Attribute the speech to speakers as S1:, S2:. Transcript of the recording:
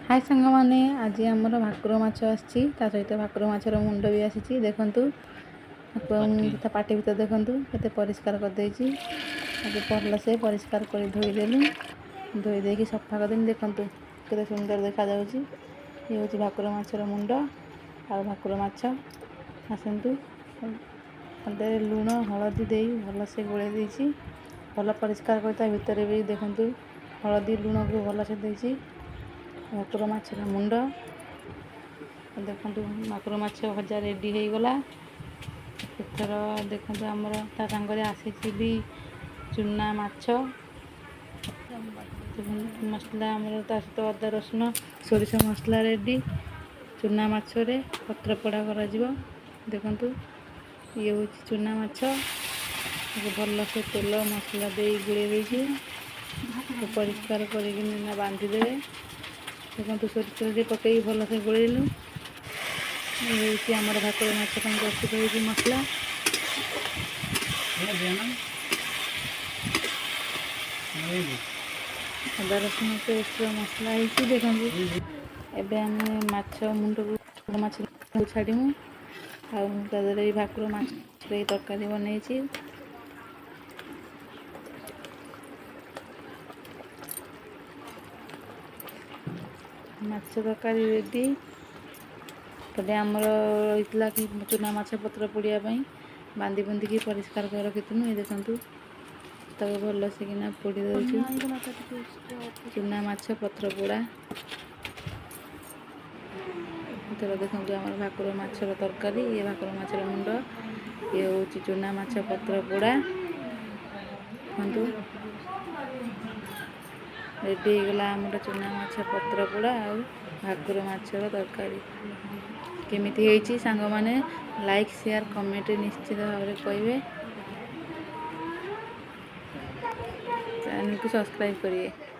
S1: High ସାଙ୍ଗମାନେ, ଆଜି ଆମର ଭାକୁର ମାଛ ଆସିଛି। ତା ସହିତ ଭାକୁର ମାଛର ମୁଣ୍ଡ ବି ଆସିଛି। ଦେଖନ୍ତୁ, ତା ପାଟି ଭିତରେ ଦେଖନ୍ତୁ କେତେ ପରିଷ୍କାର କରିଦେଇଛି। ତାକୁ ଭଲସେ ପରିଷ୍କାର କରି ଧୋଇଦେଲୁ। ଧୋଇ ଦେଇକି ସଫା କରିଦେଲି। ଦେଖନ୍ତୁ କେତେ ସୁନ୍ଦର ଦେଖାଯାଉଛି। ଇଏ ହେଉଛି ଭାକୁର ମାଛର ମୁଣ୍ଡ ଆଉ ଭାକୁର ମାଛ। ଆସନ୍ତୁ, ଦେହରେ ଲୁଣ ହଳଦୀ ଦେଇ ଭଲସେ ଗୋଳେଇ ଦେଇଛି। ଭଲ ପରିଷ୍କାର କରି ତା ଭିତରେ ବି ଦେଖନ୍ତୁ ହଳଦୀ ଲୁଣକୁ ଭଲସେ ଦେଇଛି। ଭାକୁର ମାଛର ମୁଣ୍ଡ ଦେଖନ୍ତୁ, ଭାକୁର ମାଛ ଭଜା ରେଡ଼ି ହେଇଗଲା। ଏଥର ଦେଖନ୍ତୁ, ଆମର ତା ସାଙ୍ଗରେ ଆସିଛି ବି ଚୁନା ମାଛ ମସଲା। ଆମର ତା ସହିତ ଅଦା, ରସୁଣ, ସୋରିଷ ମସଲା ରେଡ଼ି। ଚୁନା ମାଛରେ ପତ୍ର ପୋଡ଼ା କରାଯିବ। ଦେଖନ୍ତୁ, ଇଏ ହେଉଛି ଚୁନା ମାଛ। ତାକୁ ଭଲସେ ତେଲ ମସଲା ଦେଇ ଗୋଳେଇ ଦେଇଛି। ପରିଷ୍କାର କରିକି ବାନ୍ଧିଦେବେ। ଦେଖନ୍ତୁ, ସୋରିଷ ତେଲ ଟିକେ ପକେଇକି ଭଲସେ ଗୋଳେଇଲୁ। ଇଏ ହେଉଛି ଆମର ଭାକୁର ମାଛ ପାଇଁ ପ୍ରସ୍ତୁତ ହେଇଛି ମସଲା।
S2: ନା।
S1: ଅଦା ରସୁଣ ପେଷ୍ଟର ମସଲା ହେଇଛି। ଦେଖନ୍ତୁ, ଏବେ ଆମେ ମାଛ ମୁଣ୍ଡକୁ ମାଛ ଛାଡ଼ିମୁ ଆଉ ତା ଦେହରେ ବି ଭାକୁର ମାଛ ଦେଇ ତରକାରୀ ବନେଇଛି। ମାଛ ତରକାରୀ ରେଡ଼ି। ଏପଟେ ଆମର ରହିଥିଲା କି ଚୁନା ମାଛ ପତ୍ର ପୋଡ଼ିବା ପାଇଁ ବାନ୍ଧି ବୁନ୍ଧିକି ପରିଷ୍କାର କରି ରଖିଥିଲୁ। ଏ ଦେଖନ୍ତୁ, ତାକୁ ଭଲସେ କିନା ପୋଡ଼ି ଦେଉଛୁ। ଚୁନା ମାଛ ପତ୍ର ପୋଡ଼ା। ଏଥର ଦେଖନ୍ତୁ, ଆମର ଭାକୁର ମାଛର ତରକାରୀ, ଇଏ ଭାକୁର ମାଛର ମୁଣ୍ଡ, ଇଏ ହେଉଛି ଚୁନା ମାଛ ପତ୍ର ପୋଡ଼ା। ଦେଖନ୍ତୁ, ରେଡ଼ି ହେଇଗଲା ଆମର ଚୁନା ମାଛ ପତ୍ର ପୋଡ଼ା ଆଉ ଭାକୁର ମାଛର ତରକାରୀ। କେମିତି ହେଇଛି ସାଙ୍ଗମାନେ, ଲାଇକ୍, ସେୟାର, କମେଣ୍ଟ ନିଶ୍ଚିତ ଭାବରେ କହିବେ। ଚ୍ୟାନେଲକୁ ସବସ୍କ୍ରାଇବ୍ କରିବେ।